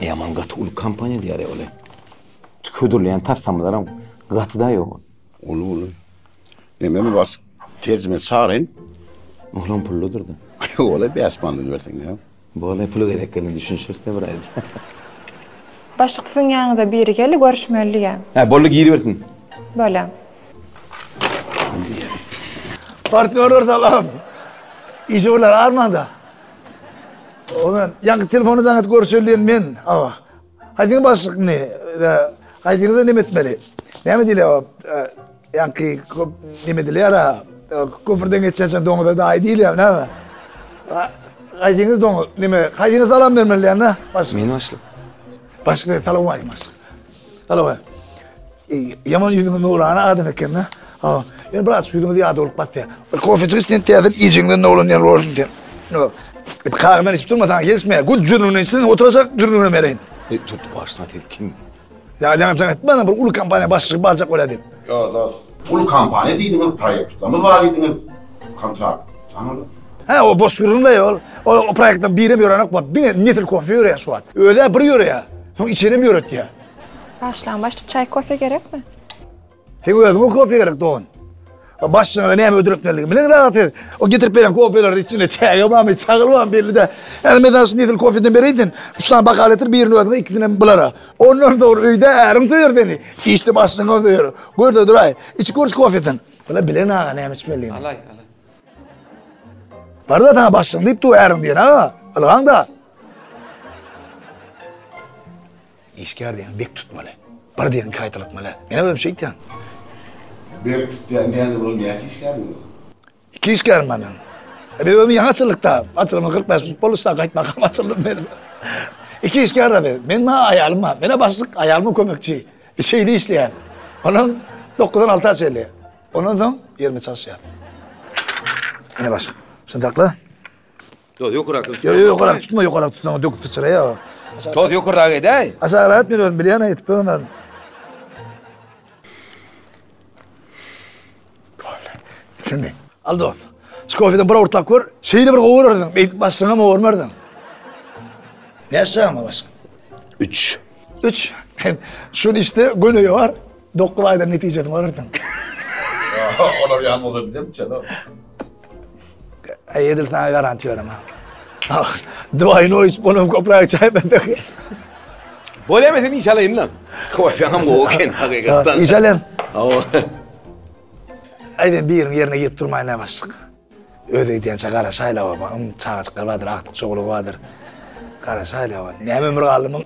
Ýaman gaty uly kompaniýa diýýär ol. Hödürleýän taslamalaram gaty da ýok. Uly uly. Neme mi bas terjime çagyrayyn. Olam pulludyr da. Ola 5 mandyny berseň näme? Bolay puly gerek gelin düşünişirse bir aýda. Başlyk siziň ýanyňyza biri geldi görüşmeli diýýär. Hä boldy giribersin. Bolýa. Partnýorlar salam. Işewürler armanda. Omen ýaňky telefona jaň edip görüşeli diýen men. Awa. Haýsyňyz başlyk indi? Haýsyňyza neme etmeli? Näme diýilýär o? Ýaňky köp neme diýilýär ha? Köprüden geçýänçä doňuza daýy diýilýär näme? Haýsyňyz doňuz? Neme? Haýsyňyz salam bermeli diýende? Başlyk. Men başlyk. Başlyk salam aýdym başlyk. Salam aýdym. Ýaman ýüzüňiz nurana adam eken-de. Ha, ýöne biraz ýüzüňiz ýada bolup basýar. Bir kofejik içsen täzeden iýjegiňden doglan ýaly bolarsyň sen. Ýok. Kagyzdan içip durma saňa gelişmeýär. Gül jürnügine içseň oturajak jürnügine bereýin. E, tut başla siz kim? Ýa jaňa jaň etme bir uly kompaniýa başlygy barjak bolýar diýip. Ýo, dos. Uly kompaniýa diýdiňiz, proýektlerimiz bar diýdiňiz. Kontrakt. Tanaly. Hä, o boş gürrüň-de ýol. O, o proýektden birem ýörenok bor. Diňe Nesil kofe ýöreýär şu wagt. Özi-ä bir ýöreýär. Soň içenem ýöretýär. Başlaň başlyk çaý kofe gerekmi? Seň özüňe kofe gerek dogan. Başlygyňa näme hödür etmelidigini bileňiz aga siz. O getirip beren kofeleriň içinde çäge barmy, çagyl barmy belli däl. Häzir men sana şu nesil kofeden bereýin sen. Üç sany bokal getir, birini özüňe, ikisinem bulara. Ondan soň öýde äriň söýer seni. Işde başlygyňam söýer. Gör-de duraý. Içip gör şu kofeden. Bular bilen aga näme içmelidigini. Alaý, alaý. Bar-da saňa başlygyň diýip dur äriň diýen aga. Ylgaň-da. Işgär diýen bek tutmaly. Bir diýen iki gaýtalatmaly. Men özüm şeýtýän. Bek tutýan näde bol näçe işgäriň bar? Iki işgärim bar meniň. E, men özüm ýaňy açyldyk-da. Açylyma 45 minut boldy, şa gaýtmakam açyldym men. Iki işgär da men. Men ma aýalym bar. Menä başlyk, aýalym kömekçi. Şeýle işleýän. Ondan 9-dan 6-a çenli. Ondan soň ýerimi çalyşýar. Ine başlyk. Şuny sakla. Toz ýokarak tut. Ýok, ýokarak tutma, ýokarak tutsaň döküp syçraýar. Toz ýokarak edäý. Aşagrak et, men özüm bilýän aýdyp ber ondan. Boldy. Içindi. Al dost. Şu kofeden bir owurtlap gör. Şeýle bir gowy görersiň. Beýdip başlygyňam owurmarsyň. Näçe çagaň bar başlyk? Üç. Üç. Şuny içde göneýi bar. 9 aýdan netijesini görersiň. Olar ýaly bolsa bizem içeris. Äý edil saňa garantiýa beremä. Dwaýnoý içip onam köpräk içäýmesek. Bolýa men seni işe alaýyn lan. Kofeňem gowy eken hakykatdan. Işe alýan. Hawa. Äý men biriniň ýerine girip durmaýyn nä başlyk. Özi gidýänçä garaşaýla baba. Çagajyklar bardyr, agtyk çowlugy bardyr. Garaşaýla baba. Näme ömür galdy muň?